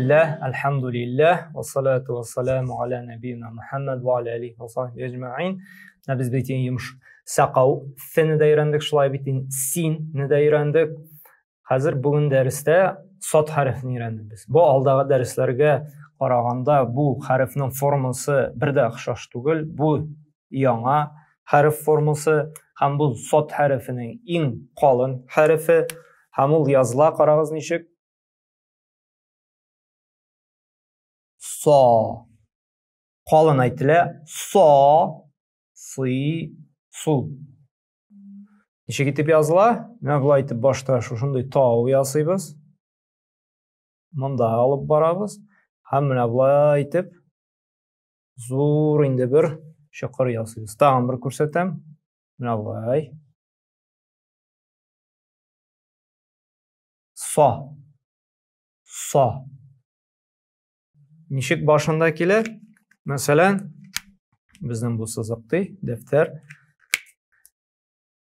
Бисмилләһ, әлхәмдүлилләһ, вассалату вассаламу аля нәбиина Мухаммад ва аля алихи ва сахбихи әҗмәгыйн. Менә без бит инде йомыш сакау фене дә өйрәндек, шулай бит инде синне дә өйрәндек. Хәзер бүген дәрестә сод хәрефен өйрәндек без. Бу алдагы дәресләргә караганда бу хәрефнең формасы бер дә охшаш түгел. Бу яңа хәреф формасы һәм бу сод хәрефенең иң калын хәрефе һәм ул языла, карагыз ничек. Со. Калын әйтелә. Со, сы, су. Ничек итеп языла? Менә болай итеп башта шушындый тау ясыйбыз. Монда алып барабыз. Һәм менә болай итеп зур инде бер чокыр ясыйбыз. Тагын бер күрсәтәм. Менә болай. Со. Со. Ничек башында килә? Мәсәлән, безнең бу сызык ди, дәфтәр.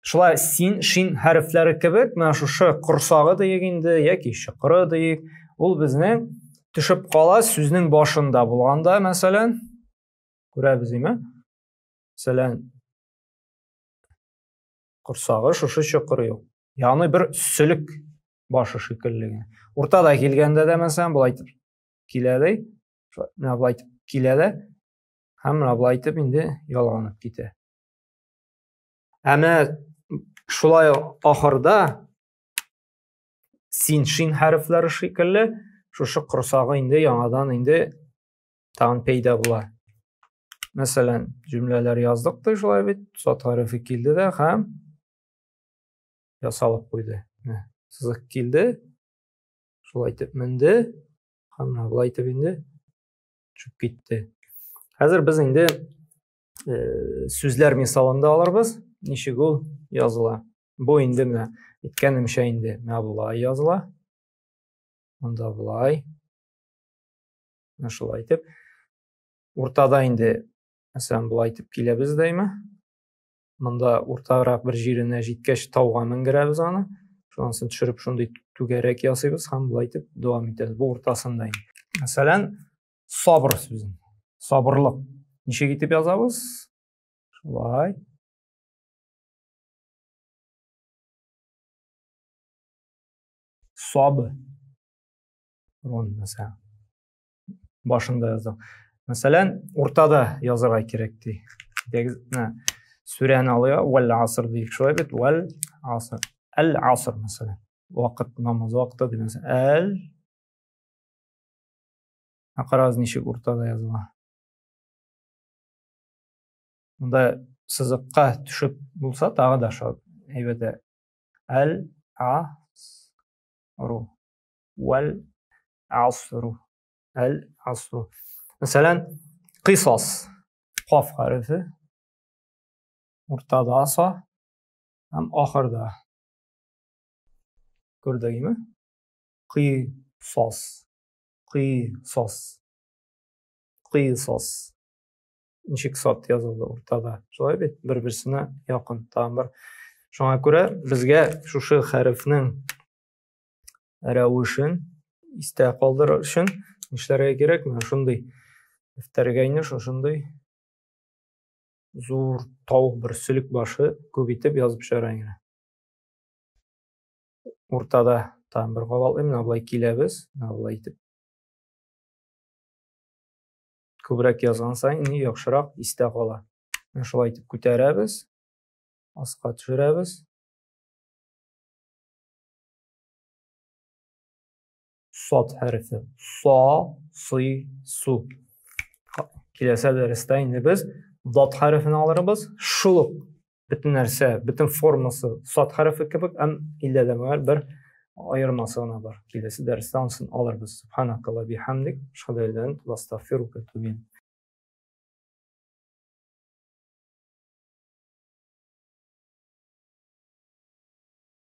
Шулай син, шин хәрефләре кебек, менә шушы корсагы диек инде, яки чокыры диек, ул безнең төшеп кала сүзнең башында булганда, мәсәлән, күрәбез име? Мәсәлән, корсагы шушы чокыры юк. Ягъни бер сөлек башы шикелле генә. Уртада килгәндә дә, мәсәлән, болай итеп килә дә, менә болай итеп килә дә, һәм менә болай итеп инде ялганып китә. Ә менә шулай ахырда син шин хәрефләре шикелле шушы корсагы инде яңадан инде тагын пәйда була. Мәсәлән, җөмләләр яздык та шулай бит, сат хәрефе килде дә һәм ясалып куйды. Менә сызык килде. Шулай итеп менде. Һәм менә болай итеп инде төшеп китте. Хәзер без инде сүзләр мисалында алырбыз, ничек ул языла. Бу инде менә әйткәнемчә инде менә болай языла. Монда болай. Менә шулай итеп. Уртада инде, мәсәлән, болай итеп киләбез дәйме? Монда уртарак бер җиренә җиткәч тауга менгерәбез аны. Шуннан соң төшереп шундый түгәрәк ясыйбыз һәм болай итеп дәвам итәбез. Бу уртасында инде. Мәсәлән, сабыр сүзен. Сабырлык. Ничек итеп язабыз? Шулай. Саб. Рон, мәсәлән. Башында яздык. Мәсәлән, уртада язырга кирәк ди. Менә сүрәне алыйк, вәл аср диек, шулай бит, вәл аср. Әл аср мәсәлән. Вакыт намаз вакыты дигән сүз. Әл. Карагыз, ничек уртада языла. Монда сызыкка төшеп булса, тагы да шул әйбәт. Әл асру. Вәл асру. Әл асру. Мәсәлән, кыйсас. Каф хәрефе. Уртада аса һәм ахырда. Күрдегезме? Кыйсас. Кыйсас. Кыйсас. Ничек сат язылды уртада. Шулай бит, бер-берсенә якын тагын бер. Шуңа күрә безгә шушы хәрефнең рәвешен истә калдырыр өчен нишләргә кирәк? Менә шундый дәфтәргә инде шушындый зур тау бер сөлек башы күп итеп язып чыгара инде. Уртада тагын бер кабатлыйм, менә болай киләбез, менә болай итеп. Күбрәк язган саен инде яхшырак истә кала. Менә шулай итеп күтәрәбез, аска төшерәбез. Сод хәрефе. Со, сы, су. Киләсе дәрестә инде без дот хәрефен алырбыз. Шул ук бөтен нәрсә, бөтен формасы сод хәрефе кебек, әм иллә дә мәгәр бер аермасы гына бар. Киләсе дәрестә анысын алырбыз. Субханакалла бихамдик, ашһаду ан ла иляха илля анта, астагфирука ва атубу.